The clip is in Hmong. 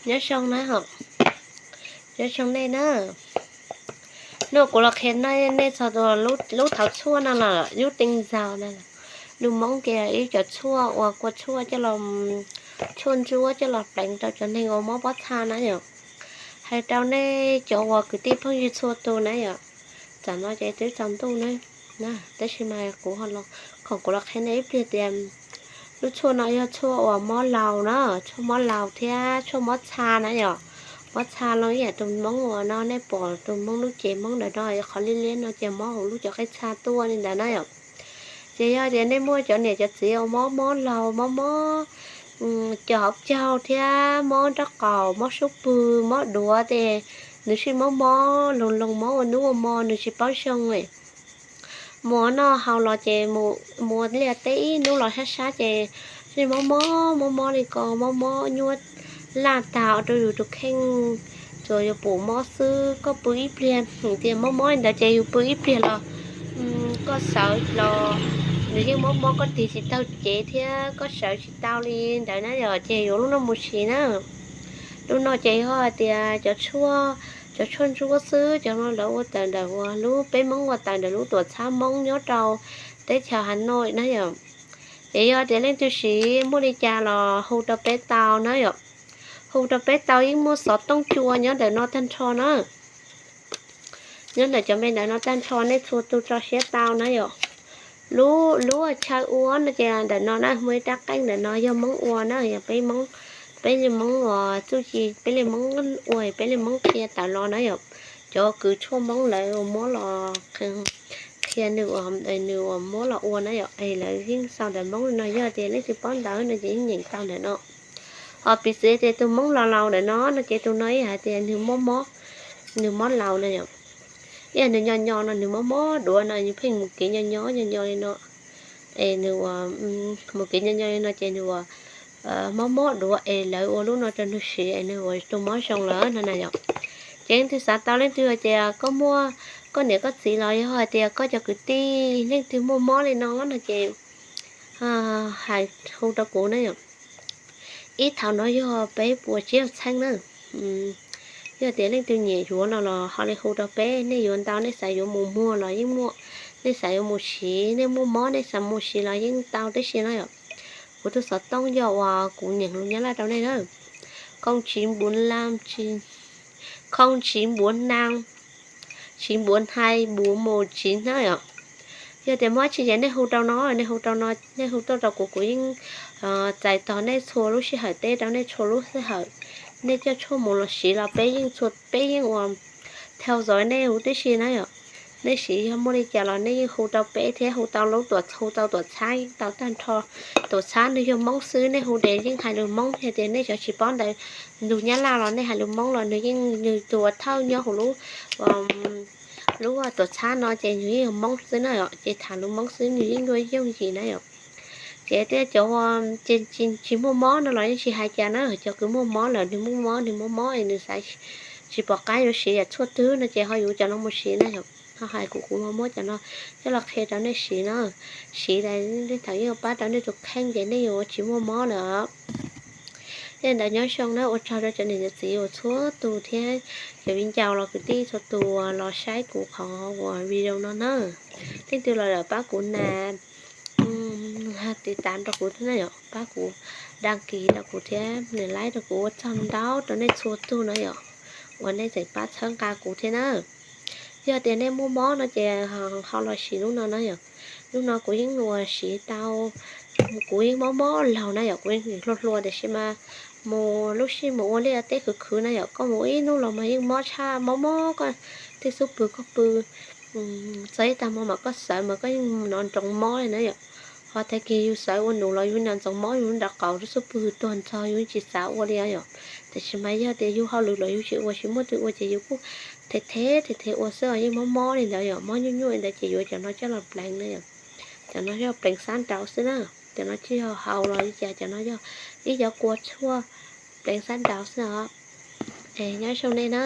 Nyob zoo na, nyob zoo nej na. Hnub no kuv los qhia nej txog lub thauv tshuaj no los yub tee ntxaug na. Lus Hmoob ces ib cov tshuaj uas kua tshuaj coj los, tshuaj ntsuab coj los pleev rau cov neeg uas mob pob txha na yom. Hais rau nej cov uas kwv tij phooj ywg txhua tus na yom. Tam no ces twb tsaus ntuj na, tab sis mas kuv, khoom kuv los qhia nej ib pliag tias lub tshuaj no yog tshuaj uas mob laus na, tshuaj mob laus thiab tshuaj mob txha na yom. Mob txha los ib yam tus Hmoob uas no nej pom tus Hmoob lub cev Hmoob ntawm no qhov liab liab no ces mob hauv lub cov qej txha tuaj li ntawd na yom. Ces yog tias nej muaj cov niam cov txiv uas mob mob laus, mob mob cov hauv caug thiab mob nraub qaum, mob sub pwg, mob duav ces nws sij mob mob loog loog, mob ua hnub ua hmo nws tsis paub zoo. Mus ua noj haus los ces mus ua liaj teb ib hnub los sab sab ces sij mob mob, mob mob li ko, mob mob nyuaj laj tag rau yus tus kheej. Tsuas yus pum mob xwb, koj pw ib pliag tias mob mob li ntawd ces yus pw ib pliag los koj sawv los nws yeej mob mob, koj tig tsis tau cev thiab koj sawv tsis tau li ntawd na yom. Ces yuav lub no mus siv na. Lub no ces yog hais tias cov tshuaj, cov tshuaj ntsuab xwb, cov no lawv ua tawm ntawm uas lub, peb Hmoob ua tawm ntawm lub tuam txhab Hmoob nyob rau teb chaws Hav Nois na yom. Ces yog tias leej twg siv muaj li cas los hu rau peb tau na yom. Hu rau peb tau, yeej muaj xov tooj cua nyob ntawm no tag nrho na. Nyob ntawm cov me ntawm no tag nrho, nej txhua tus tso siab tau na yom. Lub, lub chaw ua no ces ntawm no na, muaj ib rab qeej ntawm no yog Hmoob ua na, yog peb Hmoob, peb li Hmoob uas txuj ci, peb li Hmoob ua, peb li Hmoob qhia tawm los na yom. Cov kws tshuaj Hmoob lawv uas muab los qhia, nws uas, nws uas muab los ua na yom, es lawv yeej sau ntawm Hmoob no, yog tias leej twg paub ntawv no ces yeej nyeem tau ntawm no. Ho piv txwv tias tus Hmoob laus laus ntawm no no ces tus no ib yam hais tias nws mob mob, nws mob laus na yom. Ib yam nws nyo nyo no nws mob mob duav no, nws pheej mus kev nyo nyo nyo nyo li no, es nws ua, mus kev nyo nyo li no ces nws ua mob mob duav es lawv ua lub no rau nws siv es nws ua tus mob zoo lawm no na yom. Ces leej twg xav tau, leej twg hais tias koj muaj, koj niam koj txiv los yog hais tias koj cov kwv tij leej twg muaj mob li no no ces hais hu rau kuv na yom. Ib thaum no yog peb puas tsib caug txheeb na. Yog tias leej twg nyiam yuav no los ho li hu rau peb, nej yuav ntau, nej xav yuav mus muag los yeej muaj, nej xav yuav mus siv, nej muaj mob nej xav mus siv los yeej tau tib si na yom. Kuv tus xov tooj yog uas kuv nyeem lus Nyab Laj rau nej na, không chín bốn năm, không chín bốn năm, chín bốn hai bốn một chín na yom. Yog tias muaj dab tsi ces nej hu rau no, nej hu rau no, nej hu tuaj rau kuv, kuv yeej txais tos nej txhua lub sij hawm, teb rau nej txhua lub sij hawm. Nej coj tshuaj mus los siv los peb yeej txhua, peb yeej ua theo dõi nej huv tib si na yom. Nej siv yog muaj li cas los nej yeej hu rau peb thiab, hu tau lub tuam, hu tau tuam txhab yeej tau tag nrho. Tuam txhab nws yog Hmoob xwb, nej hu ces yeej hais lus Hmoob, yog tias nej cov tsis paub ntawv lus Nyab Laj los nej hais lus Hmoob los nws yeej, nws tus uas thawj nyob hauv lub, lub tuam txhab no ces nws yeej yog Hmoob xwb na yom, ces tham lus Hmoob xwb nws yeej yuav yooj yim na yom. Ces tej cov uas tsis muaj mob no los yeej tsis hais cas na, cov kws muaj mob lawm nws muaj mob, nws mob mob es nws xav tsis pom qab yuav siv yam tshuaj twg no ces ho yuav cov no mus siv na yom. Ho hais kuv, kuv ho muab cov no coj los qhia rau nej siv na. Siv las tej thaum yeej pab rau nej tus kheej ces nej yuav tsis muaj mob lawm. Yog li ntawd nyob zoo na, ua tsaug rau cov niam cov txiv uas txhua tus thiab cov viv ncaus los kwv tij txhua tus los saib kuv qhov uas video no na. Leej twg los lawm pab kuv na, tiv tam rau kuv thiab na yom, pab kuv đăng ký rau kuv thiab nias like rau kuv, ua tsaug ntau rau nej txhua tus na yom, uas nej tseem pab txhawb nqa kuv thiab na. Yog tias nej muaj mob no ces ho los siv lub no na yom. Lub no kuv yeej uas siv tau, kuv yeej mob mob laug na yom, kuv yeej hluas hluas tiam sis mas mus lub sij mus ua liaj teb khwv khwv na yom, koj mus ib hnub los mas yeej mob tshaj mob mob, koj tej xub pwg koj pw txog ib tag hmo mas koj sawv mas koj yeej hnov ntsoov mob li na yom. Ho tag kis yus sawv ua num los yus hnov ntsoov mob, yus nram qaum rau xub pwg tuag ntxog yus tsis xav ua li yom. Tiam sis mas yog tias yus hauj lwm los yus tsis ua, tsis muaj twg ua ces yus kuj them them them them ua xwb os, yeej mob mob li ntawd yom, mob nyuaj nyuaj li ntawd ces yuav cov no coj los pleev na yom. Cov no yog pleev xab nraud xwb na, cov no tsis yog haus los li cas, cov no yog ib cov kua tshuaj pleev xab nraud xwb os. Es nyob zoo nej na.